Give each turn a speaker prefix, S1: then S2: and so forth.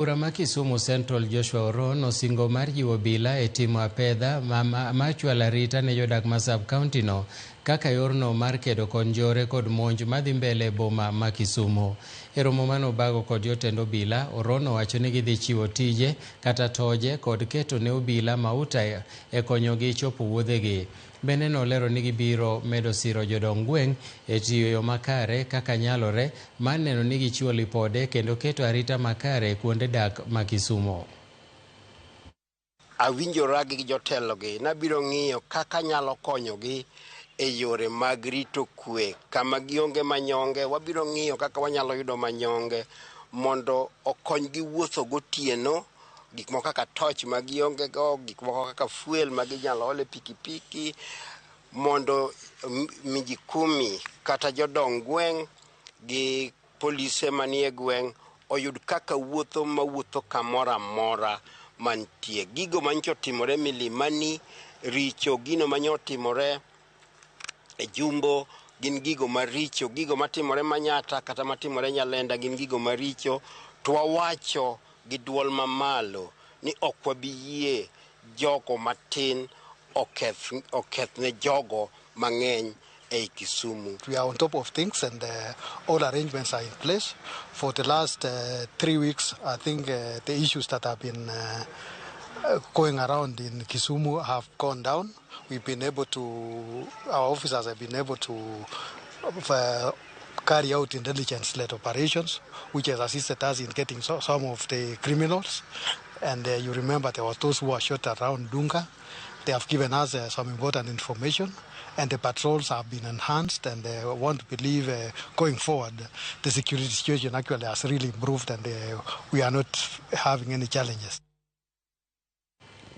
S1: Bura ma Kisumu Central Joshua Oron osingo mar jiwo obila e timo apedha ma chwalo arita ne jodak ma sub-county no kaka yorno mar kedo kod njore kod monj madhi mbele e boma ma Kisumu. E romo mane obago kod jotend obila, Oron owacho ni gidhi chiwo tije kata toje kod keto ne obila mauta e konyogi chopo wuodhegi. Bende nolero ni gibiro medo siro jodong gweng' e tiyo yo makare kaka nyalore mar neno ni gichiwo lipode kendo keto arita makare e kuonde dak ma Kisumo.
S2: Awinjora gi jotelogi nabiro ng'iyo kaka anyalo konyogi e yore mag rito kwe kama gionge manyonge. Wabiro ng'iyo kaka wanyalo yudo manyonge mondo okonygi wuotho gotieno, gik moko kaka toch ma gionge go, gik moko kaka fuel ma ginyalo ole pikipiki, mondo miji kumi kata jodong gweng' gi polise manie gweng' oyud kaka wuotho mawuotho kamoro amora mantie. Gigo manyocha otimore Milimani richo, gino manyo otimore e Jumbo gin gigo maricho, gigo matimore Manyata kata matimore Nyalenda gin gigo maricho. To wawacho gi duol mamalo ni ok wabi yie jogo matin oketh ne jogo mang'eny ei Kisumu.
S3: We are on top of things and all arrangements are in place. For the last 3 weeks, I think the issues that have been going around in Kisumu have gone down. We've been able to, our officers have been able to carry out intelligence-led operations, which has assisted us in getting some of the criminals. And you remember there were those who were shot around Dunga. They have given us some important information, and the patrols have been enhanced, and want to believe going forward the security situation actually has really improved, and we are not having any challenges.